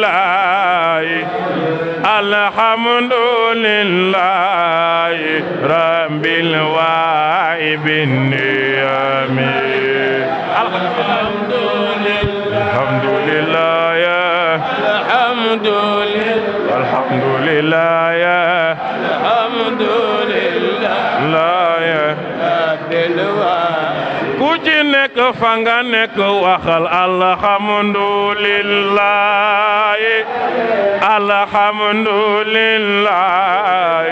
لله الحمد لله رب الواهب النعم الحمد لله يا الحمد لله يا الحمد لله لا يا رب الواهب ku ci nekk fa nga nekk waxal alhamdulillah alhamdulillah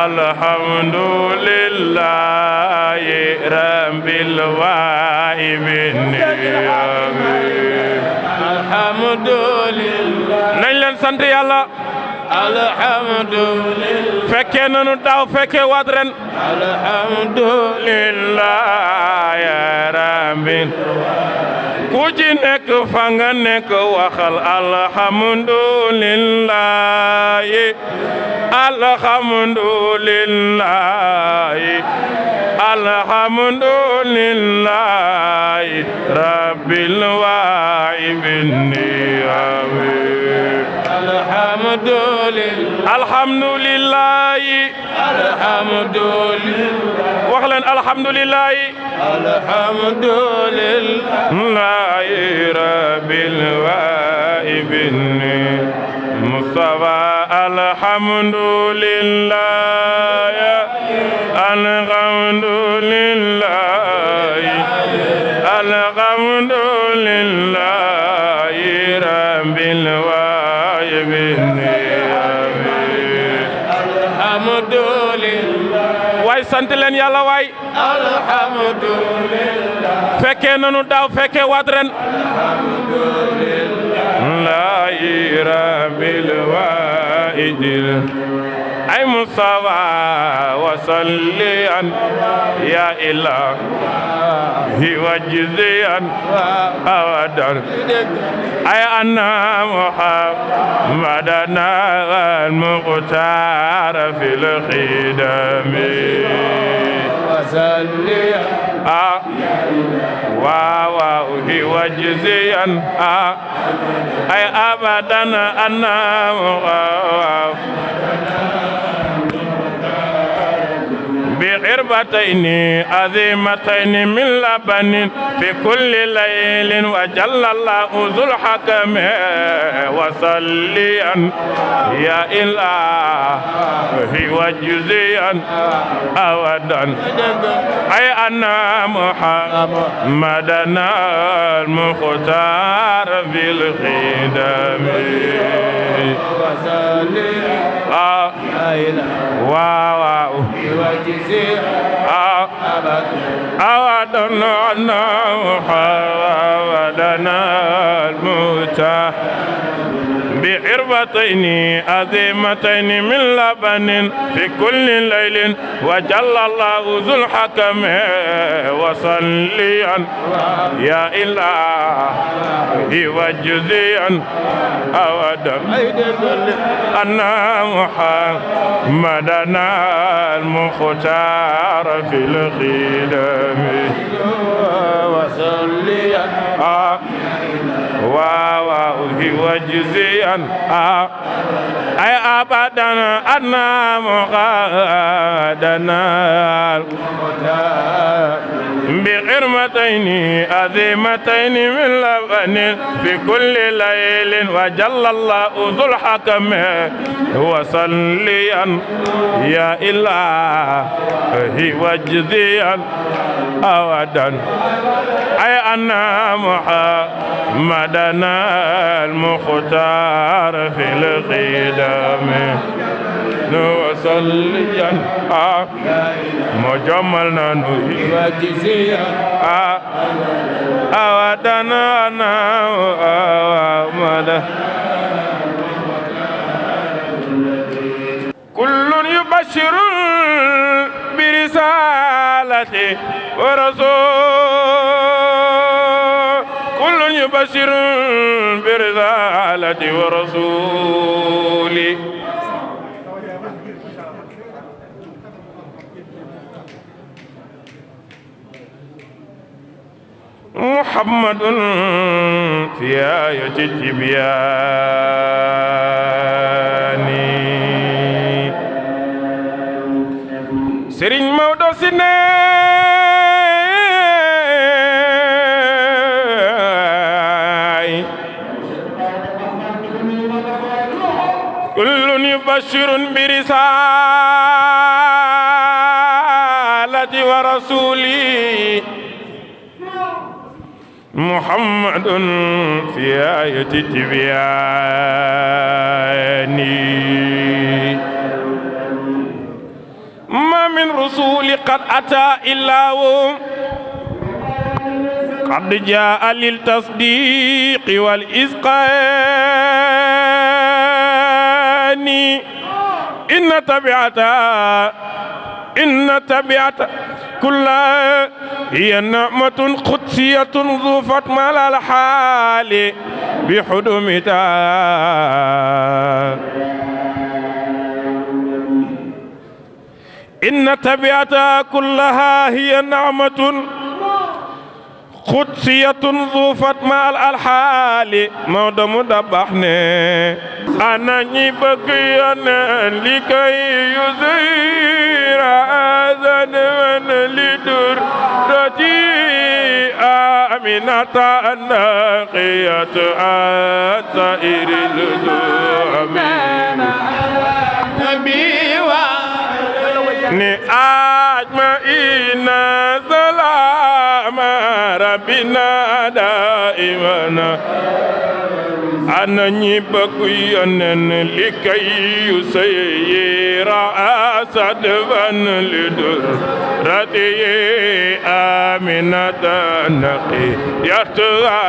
alhamdulillah rabbil wahibin alhamdulillah nañ leen sant yàlla alhamdulillah fekkee nanu daaw fekkee waat ren alhamdulillah ya rabbil ku ci nekk fa nga nekk waxal alhamdulillah alhamdulillah alhamdulillah rabbil wahibin alhamdulillah alhamdulillah wax leen alhamdulillah alhamdulillah rabbil wahibin mustafa alhamdulillah alhamdulillah alhamdulillah rabbil wahibin waay sant leen yàlla waay alhamdulillah fekkee nanu daaw fekkee waat ren alhamdulillah rabbil wahidil ay mustafa wa salliyan ya ilahi wajziyan awadan ay anna muhammadana al-muqtar fil khidami wa salliyan wa wajziyan ay abadan anna بعربتين عظيمتين من لبن في كل ليل وجل الله ذو الحكم وصليا يا إلهي وجزيا أودا أي أن محمدنا المختار في الخدم واو أودنا محمدنا المختار بعربتين عظيمتين من لبن في كل ليل وجل الله ذو الحكم وصليا يا إلهي وجزيا أودا أن محمدنا المختار في الخدم وصليا وجزيا أي أبدا أن مقادنا بغرمتين عظيمتين من لبن في كل ليل وجل الله ذو الحكم وصليا يا إلهي وجزيا أودا أي أن محمدنا المختار في القدم وصليا مجملنا وجزيا أودنا كل يبشر برسالته ورسول كل يبشر برسالته ورسوله محمد في آية التبيان سرين مودو سنة كل يبشر برسالة ورسولي محمد في آية التبيان ما من رسول قد أتى إلا قد جاء للتصديق والإسقان إن تبعتا كلها هي نعمة قدسية ضفت مال الحال بحدومتا إن تبعتا كلها هي نعمة قدسية ضفت مال الحال موضع مدبحني أنا نبقينا لكي يزير آذان من لدر رجي آمنة الناقية سائر الدعم نبي أجمعين سلام ربنا دائما أنا نبقينا لكي يسير أسد من لدر رتي آمنة نقي يرتوى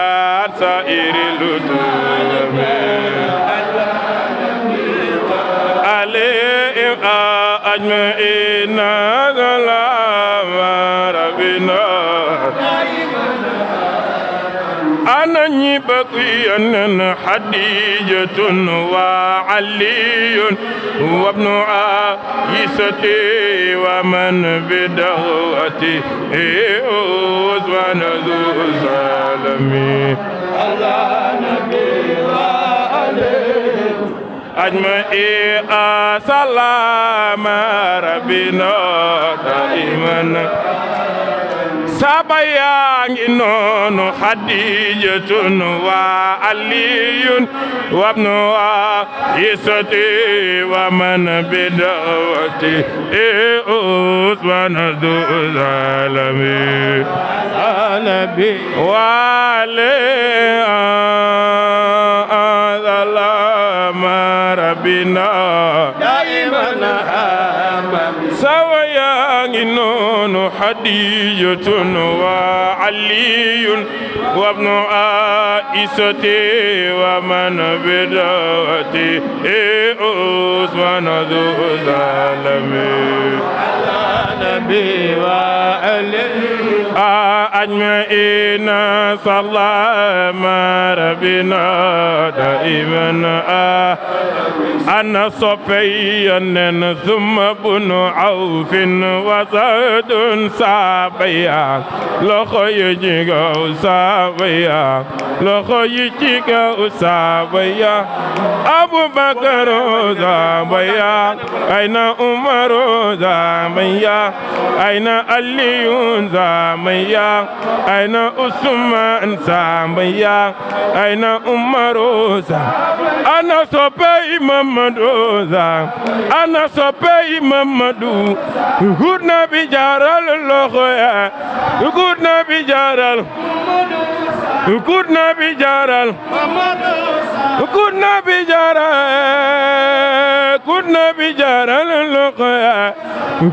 سائر الدرم عليهم أجمعين سلام ربنا أنا بقيا حديجة وعلي وابن عيسى ومن بدعوته عثمان ذو سلمي الله نبي وعليه أجمعين سلام ربنا دائما سبيان نون خديجة وعلي وابن عيسى ومن بدعوته عثمان ذو سلمي النبي وعليه سلام ربنا دائما سويان نون خديجة وعلي وابن عيسى ومن بدعوته عثمان ذو سلمي النبي وعلي أجمعين سلام ربنا دائما أنا صفيا ثم بن عوف وسعد صابيا لخيجك صابيا لخيجك صابيا أبو بكر صابيا أين عمر صابيا أين علي صابيا أين عثمان صابيا أين عمر أنا صبي محمد أنا صبي محمد غودنا بجارال لخويا غودنا بجارال غودنا بجارال غودنا بجارال غودنا بجارال لخويا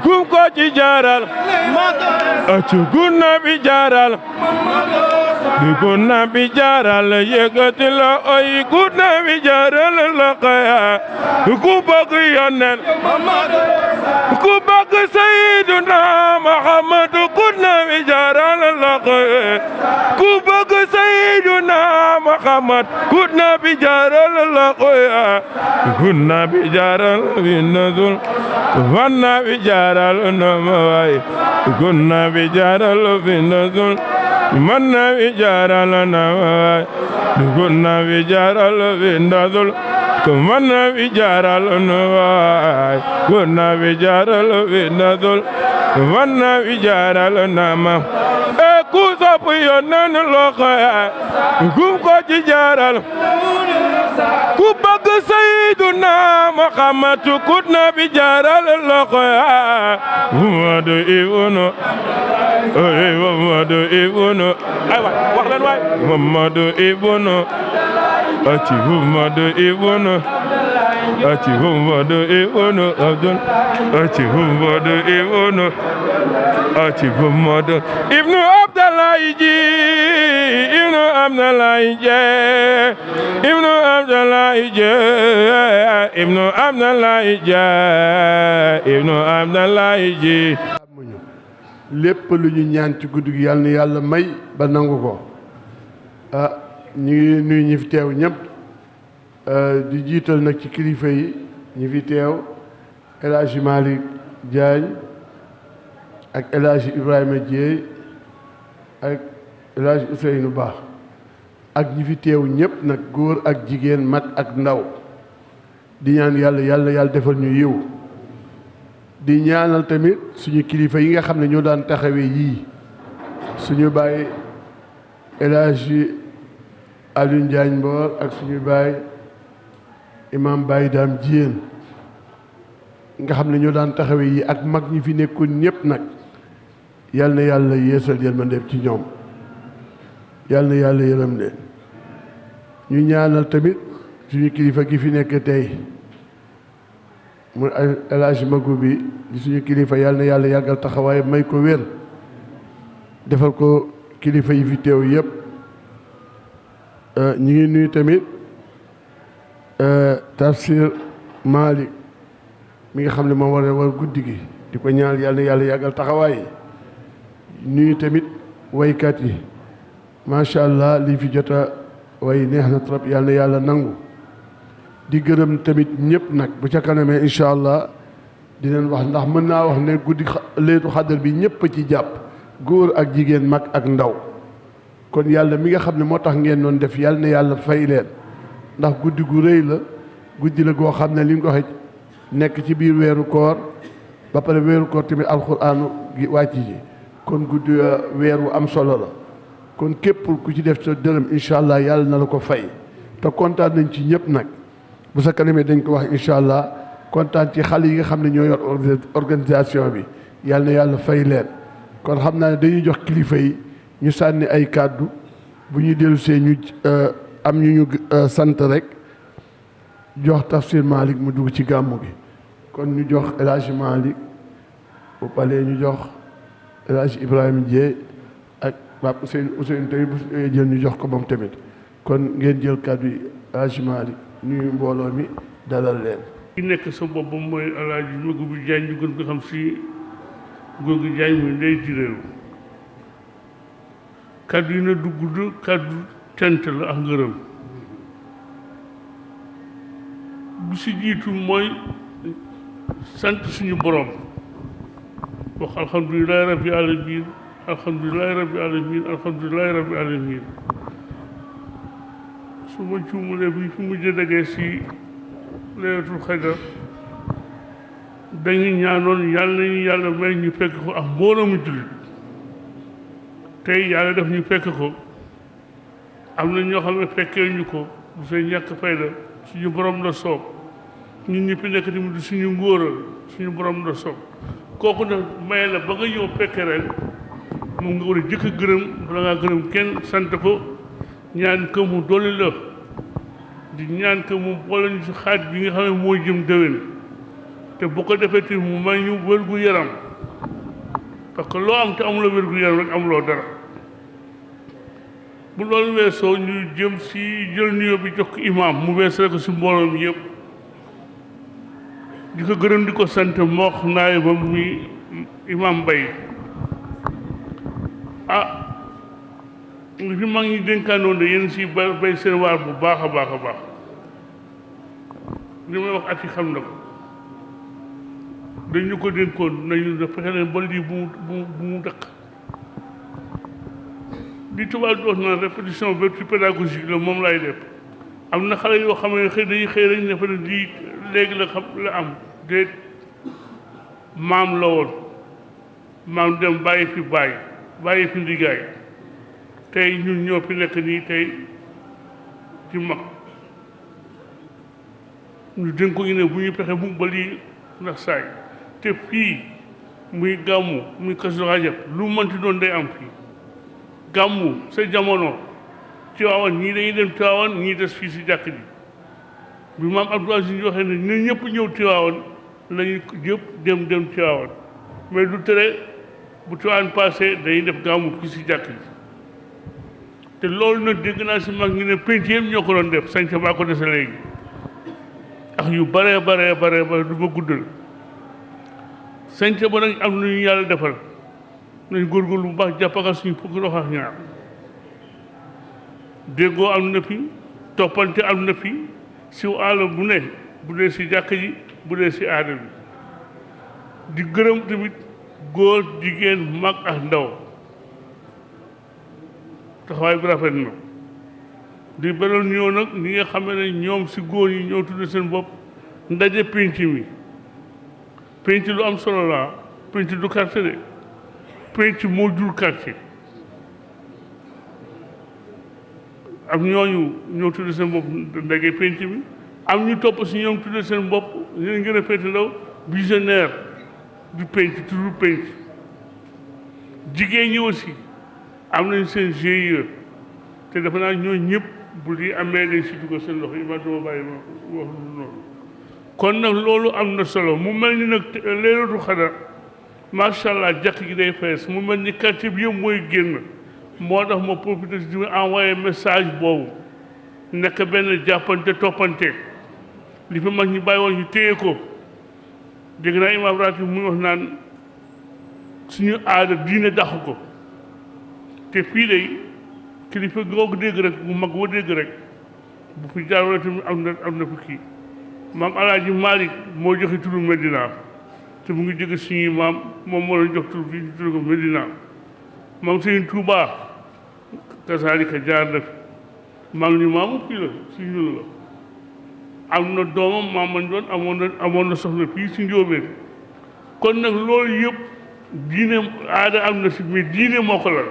غوم كو جارال غودنا بجارال غودنا بجارال يغتلا اي غودنا بجارال لخويا كوبك يونن كوبك سيدنا محمد كنا بجارال لخويا كوبك سيدنا محمد كنا بجارال لخويا كنا بجارال بالنزول كنا بجارال نمواي كنا بجارال بالنزول man na wi jaaral na waay dugun na wi jaaral wi ndadul ko man na wi jaaral na waay gun na wi jaaral wi ndadul ko man na wi jaaral na ma e ku sopp Yonent loxo yaay gum ko ci jaaral ku bëgg Sayyiduna Muhammad kut na bi jaaral loxo yaay Muhammadu ibnu Muhammadu ibnu ay waay wax leen waay Muhammadu ibnu aci Muhammadu ibnu aci Muhammadu ibnu Abdul aci Muhammadu ibnu aci Muhammadu ibnu Abdallahi ji ibnu Abdallahi je ibnu Abdallahi je ibnu Abdallahi je ibnu Abdallahi ji lépp lu ñu ñaan ci guddi gi yàlla na yàlla may ba nangu ko ñu ngi nuyu ñi fi teew ñëpp di jiital nag ci kilifa yi ñi fi teew El Hadji Malick Diagne ak El Hadji Ibrahima Dieye ak El Hadji Ousseynou Ba ak ñi fi teew ñëpp nag góor ak jigéen mag ak ndaw di ñaan yàlla defal ñu yiw di ñaanal tamit suñu kilifa yi nga xam ne ñoo daan taxawee yii suñu baay El Hadji Alioune Diagne Mbor ak suñu baay imam Baye Dame Diène nga xam ne ñoo daan taxawee yii ak mag ñi fi nekkoon ñëpp nag yal na yàlla yeesal yërmandeem ci ñoom yal na yàlla yërëm leen ñu ñaanal tamit suñu kilifa gi fi nekk tey mu El Hadji Magu bi di suñu kilifa yal na yàlla yàggal taxawaay may ko wér defal ko kilifa yi fi teew yëpp ñu ngi nuyu tamit Tafsir Malick mi nga xam ne moo war guddi gi di ko ñaan yal na yàlla yàggal taxawaay nuyu tamit waykat yi macha allah lii fi jot a way neex na trop yal na yàlla nangu di gërëm tamit ñëpp nag bu ca kanamee incha allah dinañ wax ndax mën naa wax ne guddi leetu xadar bi ñëpp a ci jàpp góor ak jigéen mag ak ndaw kon yàlla mi nga xam ne moo tax ngeen doon def yàlla na yàlla fay leen ndax guddi gu rëy la guddi la goo xam ne li nga ko waxee nekk ci biir weeru koor ba pare weeru koor tamit alxuraanu gi wàcc ji kon guddi weeru am solo la kon képp ku ci def sa dërëm incha allah yàlla na la ko fay te kontaan nañ ci ñëpp nag bu sa kanamee dañ ko wax incha allah kontaan ci xale yi nga xam ne ñoo yor organisation bi yàlla na yàlla fay leen kon xam naa ne dañuy jox kilifa yi ñu sànni ay kàddu bu ñuy dellusee ñu am ñu sant rek jox Tafsir Malick mu dugg ci gàmmu gi kon ñu jox El Hadji Malick bu palee ñu jox El Hadji Ibrahima Dieye ak Pape Ousseynou tamit bu jël ñu jox ko moom tamit kon ngeen jël kàddu yi El Hadji Malick nuyu mbooloo mi dalal leen. ki nekk sa bopp mooy El Hadji Magu bi Diagne ñu gën ko xam si góor gi Diagne muy ndey ci réew kàddu yi na dugg kàddu cant la ak ngërëm bu si jiitu mooy sant suñu borom wax alhamdulilahi rabbi alamin alhamdulilahi rabbi alamin alhamdulilahi rabbi alamin su ma juumalee bi fi mujj degee si Laylatul Qadr dañu ñaanoon yàlla nañu yàlla may ñu fekk ko ak mbooloo mu jullit tey yàlla def ñu fekk ko am na ñoo xam ne fekkee ñu ko bu seen ñàkk fayda suñu borom la soob ñun ñi fi nekk tamit suñu ngóoral suñu borom la soob kooku nag may la ba nga ñëw fekke ren moom nga war a jëkk gërëm bala ngaa gërëm kenn sant ko ñaan ko mu dolli la di ñaan ko mu boole ñu si xaaj bi nga xam ne moo jëm déwén te bu ko defee tamit mu may ñu wér gu yaram parce que loo am te amuloo wér gu yaram rek amuloo dara bu loolu weesoo ñu jëm si jël nuyoo bi jox ko imaam mu weesale ko si mbooloo mi yëpp di ko gërëm di ko sant moox naay ba muy imaam Mbaye li fi mag ñi dénkaanoon de yéen si bay seen waar bu baax a baax a baax li may wax at yi xam na ko dañu ko dénkoon nañu fexe leen ba lii bu mu dëkk li tubaab di wax naan répétition vertu pédagogique la moom laay def am na xale yoo xam ne xëy dañuy xëy rek ne fa ne lii léegi la xam la am déet maam la woon maam dem bàyyi fi ndigaay tey ñun ñoo fi nekk nii tey ci mag ñu dénk ko ñu ne bu ñu fexe mu ba lii ndax saay te fii muy gàmmu muy Kazu Rajab lu mënti doon day am fii gàmmu sa jamono Tiwaawan ñii dañuy dem Tiwaawan ñii des fii si jàkk ji bi maam Abdou Aziz ñu waxee ne ñun ñëpp ñëw Tiwaawan lañu yëpp dem Tiwaawan mais du tere bu Tiwaawan passé dañuy def gàmmu fii si jàkk ji te loolu nag dégg naa si mag ñu ne penc yëpp ñoo ko doon def sañca baa ko dese léegi ak yu bare du ma guddal sañca ba nag am nañu yàlla defal nañ góorgóorlu bu baax jàppagal suñu fukki loxo ak ñaar déggoo am na fi toppante am na fi siw àll bu ne bu dee si jàkk ji bu dee si aada bi di gërëm tamit góor jigéen mag ak ndaw taxawaay bi rafet na di beral ñëw nag ñi nga xam ne ñoom si góor ñi ñoo tudde seen bopp ndaje pénc mi pénc lu am solo la pénc du quartier de pénc moo jur quartier am ñooñu ñoo tudde seen bopp ndaje pénc mi am ñu topp si ñoom tudde seen bopp leen gën a féete ndaw visionnaire du pénc toujours pénc jigéen ñi aussi am nañ seen GIE te dafa naa ñoo ñëpp bu di amee dañ si dugal seen loxo yi ma dama bàyyi ma wax lu noonu kon nag loolu am na solo mu mel ni nag Laylatul Qadr macha allah jàkk gi day fees mu mel ni quartier bi yëpp mooy génn moo tax ma profité si di envoyé message boobu nekk benn jàppante toppante li fi mag ñi bàyyi woon ñu téye ko dégg naa imaam ratib muy wax naan suñu aada diine dàq ko te fii day kilifa googu dégg rek bu mag wa dégg rek bu fi jaaroo tamit am na fi kii maam Alaaji Malick moo joxe turu Medina te mu ngi jóge suñuy maam moom moo leen jox tur fii ñu tudd ko Medina maam Sëriñ Tuubaa kasaalika jaar na fi maam ñu maamu fii la si ñun la am na doomam maam man doon amoon na soxna fii si Njóobeen kon nag loolu yëpp diine aada am na si mais diine moo ko la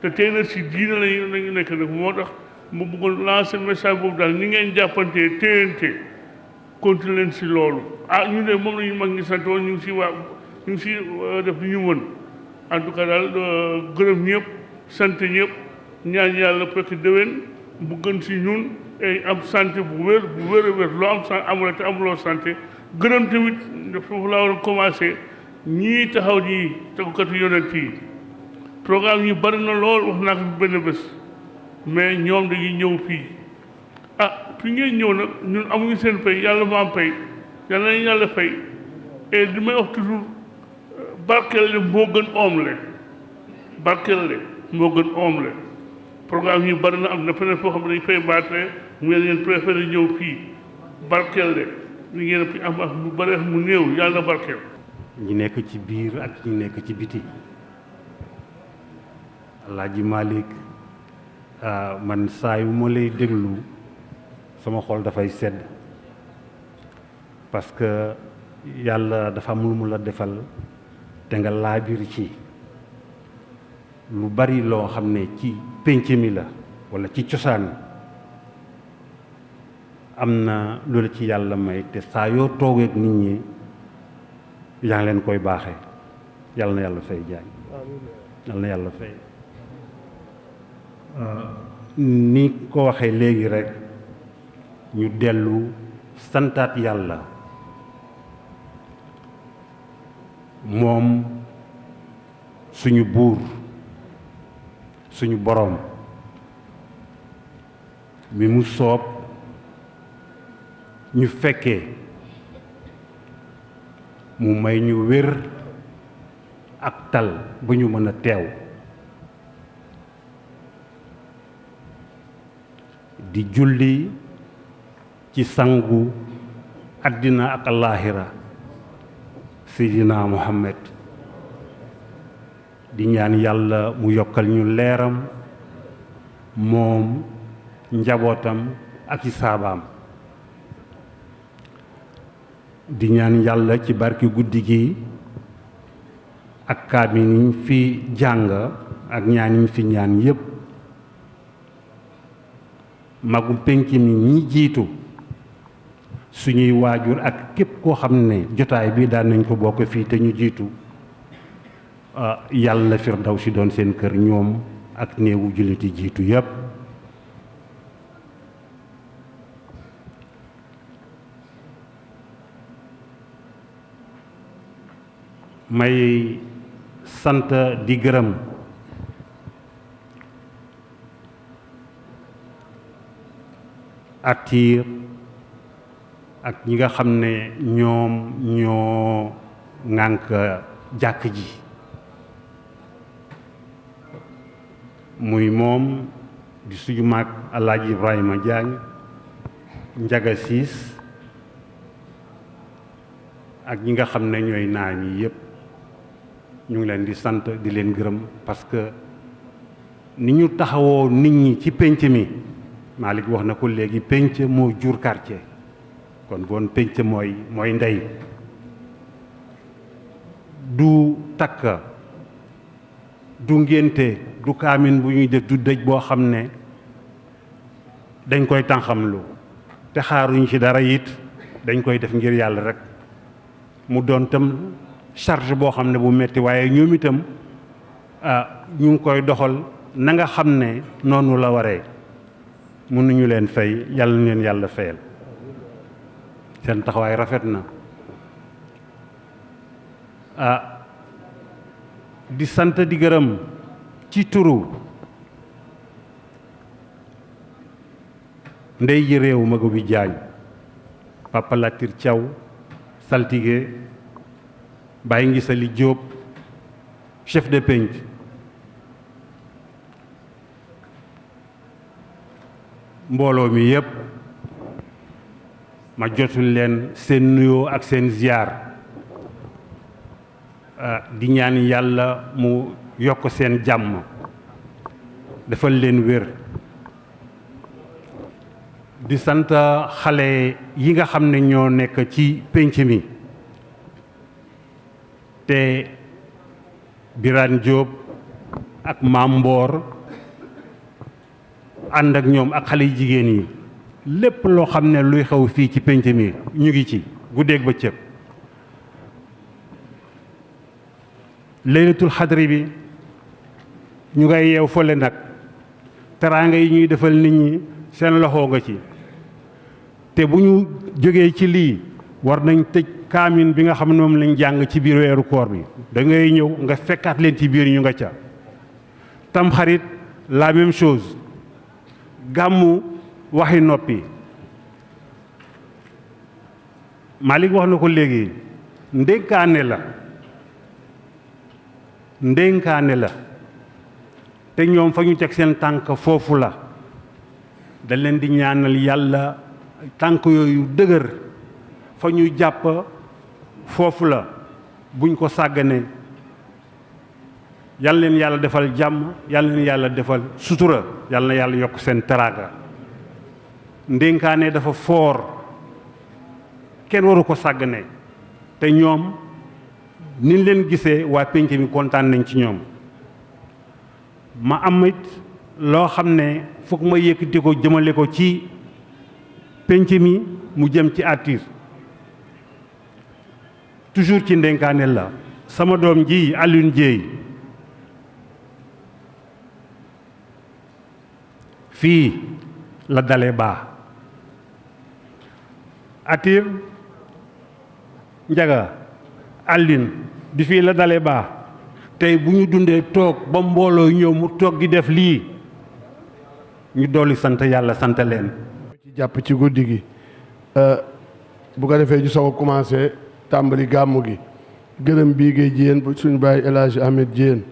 te tey nag si diine lañu nekk nag moo tax mu bëggoon lancer message boobu daal ni ngeen jàppantee téyante continuer leen si loolu ñu ne moom lañu mag ñi sant woon ñu ngi si def li ñu mën en tout cas daal gërëm ñëpp sant ñëpp ñaan yàlla fekk déwén bu gën si ñun ay am santé bu wér a wér loo am sant amula te amuloo santé gërëm tamit foofu laa war a commencé ñii taxaw ñii tegukatu yonent yi programme yi bari na lool wax naa ko fi benn bés mais ñoom dañuy ñëw fii fi ngeen ñëw nag ñun amuñu seen fay yàlla mu am fay yàlla nañu yàlla fay et li may wax toujours barkeel le moo gën oomle barkeel le moo gën oomle programme yi bari na am na feneen foo xam ne dañ fay baatee mu ngeen préféré ñëw fii barkeel le li ngeen fi am ak mu bari mu néew yàlla barkeel ñi nekk ci biir ak ñi nekk ci biti Alaaji Malick man saa yu ma lay déglu sama xol dafay sedd parce que yàlla dafa am lu mu la defal te nga laabir ci lu bari loo xam ne ci pénc mi la walla ci cosaan am na lu la ci yàlla may te saa yoo toogeek nit ñi yaa ngi leen koy baaxe yàlla na yàlla fay jaay yàlla na yàlla fay ni ko waxee léegi rekk ñu dellu santaat yàlla moom suñu buur suñu boroom mi mu soob ñu fekkee mu may ñu wér ak tal ba ñu mën a teew di julli ci sangu àddina ak alaaxira Seydina Muhammad di ñaan yàlla mu yokkal ñu leeram moom njabootam ak ci saabaam. di ñaan yàlla ci barki guddi gi ak kaamil yi fi jàng ak ñaan yi fi ñaan yépp magu penc mi ñi jiitu suñuy waajur ak képp koo xam ne jotaay bi daan nañ ko bokk fii te ñu jiitu yàlla firdawsi doon seen kër ñoom ak néewu julliti jiitu yépp. may sant di gërëm Atir ak ñi nga xam ne ñoom ñoo ŋànk jàkk ji muy moom di suñu mag Alaaji Ibrahima Diagne Njaga Siis ak ñi nga xam ne ñooy naam yi yépp ñu ngi leen di sant di leen gërëm parce que ni ñu taxawoo nit ñi ci pénc mi Malick wax na ko léegi pénc moo jur quartier kon bon pénc mooy ndey du takk du ngénte du kaamin bu ñuy def du dëj boo xam ne dañ koy tànxamlu te xaaruñ ci dara it dañ koy def ngir yàlla rek mu doon tam charge boo xam ne bu metti waaye ñoom itam ñu ngi koy doxal na nga xam ne noonu la waree mënuñu leen fay yàlla ñu leen yàlla fayal seen taxawaay rafet na di sant di gërëm ci turu ndey ji réew magu bi jaañ Papa Latir Thiaw saltige Baye Ngisali Diop chef de penc mbooloo mi yépp ma jotul leen seen nuyoo ak seen ziar di ñaan yàlla mu yokk seen jàmm defal leen wér di sant xale yi nga xam ne ñoo nekk ci penc mi te Birane Diop ak Maam Mboor ànd ak ñoom ak xale yu jigéen yi lépp loo xam ne luy xew fii ci penc mi ñu ngi ci guddeeg bëccëg laylatul xadri bi ñu ngay yeew fële nag teraanga yi ñuy defal nit ñi seen loxo nga ci te bu ñu jógee ci lii war nañ tëj kaamin bi nga xam ne moom lañ jàng ci biir weeru koor bi da ngay ñëw nga fekkaat leen ci biir ñu nga ca tamxarit la même chose gàmmu waxi noppi Malick wax na ko léegi ndénkaane la te ñoom fa ñu teg seen tànk foofu la da leen di ñaanal yàlla tànk yooyu dëgër fa ñu jàpp foofu la buñ ko sàggane yàlla leen yàlla defal jàmm yàlla leen yàlla defal sutura yàlla na yàlla yokk seen teraanga ndénkaane dafa foor kenn waru ko sàggane te ñoom niñ leen gisee waa pénc mi kontaan nañ ci ñoom ma am it loo xam ne foog ma yëkkati ko jëmale ko ci pénc mi mu jëm ci Atir toujours ci ndénkaane la sama doom ji Alioune Dieye fii la dale baa Atir Njaga Alioune di fii la dale baa tey bu ñu dundee toog ba mbooloo ñëw mu toog di def lii ñu dolli sant yàlla sant leen ci jàpp ci guddi gi bu ko defee ñu soog a commencé tàmbali gàmmu gi gërëm bii ngay jiyéen bu suñu bàyyi El Hadj Ahmed Diène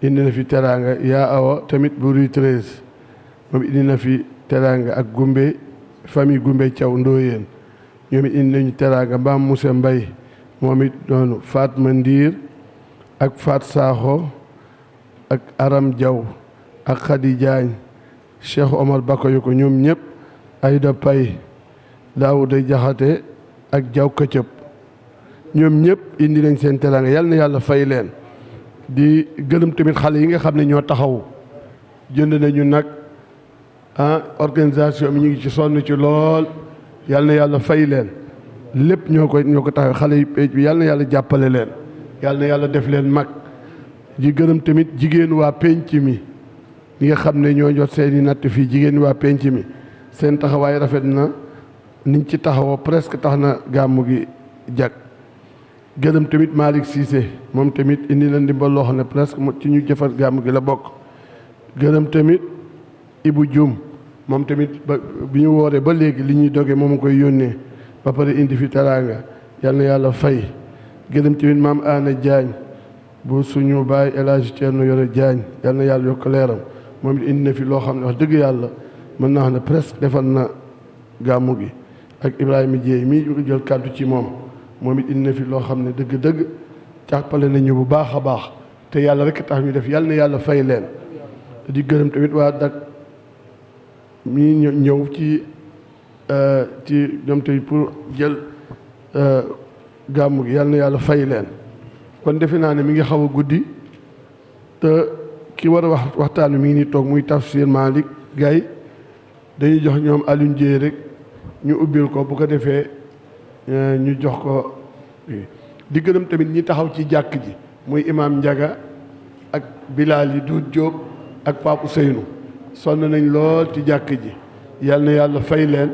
indi na fi teraanga yaa awa tamit bu Rue 13 moom indi na fi teraanga ak Gumbe famille Gumbe Thiaw Ndoyeen ñoom it indi nañu teraanga Mbaam Moussa Mbaye moom it noonu Fatma Ndiir ak Fat Sakho ak Aram Diaw ak Khady Diagne Cheikh Omar Bakoyoko ñoom ñëpp Ayda Pay Daawuda Jaxate ak Jaw Këcëb ñoom ñëpp indi nañ seen teraanga yal na yàlla fay leen di gërëm tamit xale yi nga xam ne ñoo taxaw jënd nañu nag organisation bi ñu ngi ci sonn ci lool yal na yàlla fay leen lépp ñoo ko taxaw xale yi péej bi yal na yàlla jàppale leen yal na yàlla def leen mag di gërëm tamit jigéen waa penc mi ñi nga xam ne ñoo jot seeni natt fii jigéen waa penc mi seen taxawaay rafet na niñ ci taxawoo presque tax na gàmmu gi jag gërëm tamit Malick Cissé moom tamit indi la ndimbal loo xam ne presque ci ñu jëfar gàmmu gi la bokk gërëm tamit Ibou Dioum moom tamit bi ñu wooree ba léegi li ñuy doge moom a koy yónnee ba pare indi fi teraanga yal na yàlla fay gërëm tamit maam Ana Diagne bu suñu baay El Hadj Thierno Yoro Diagne yal na yàlla yokk leeram moom it indi na fi loo xam ne wax dëgg yàlla mën naa xam ne presque defal na gàmmu gi ak Ibrahima Dieye mii ñu ko jël kàddu ci moom it indi na fi loo xam ne dëgg-dëgg jàppale nañu bu baax a baax te yàlla rek tax ñu def yal na yàlla fay leen di gërëm tamit waa dak mii ñëw ci ñoom tamit pour jël gàmmu gi yal na yàlla fay leen kon defe naa ne mi ngi xaw a guddi te ki war a waxtaan mi ngi ni toog muy Tafsir Malick Gaye dañuy jox ñoom Alioune Dieye rek ñu ubbil ko bu ko defee ñu jox ko di gërëm tamit ñi taxaw ci jàkk ji muy imam Ndiaga ak Bilal yi Doudou Diop ak Pape Ousseynou sonn nañ lool ci jàkk ji yal na yàlla fay leen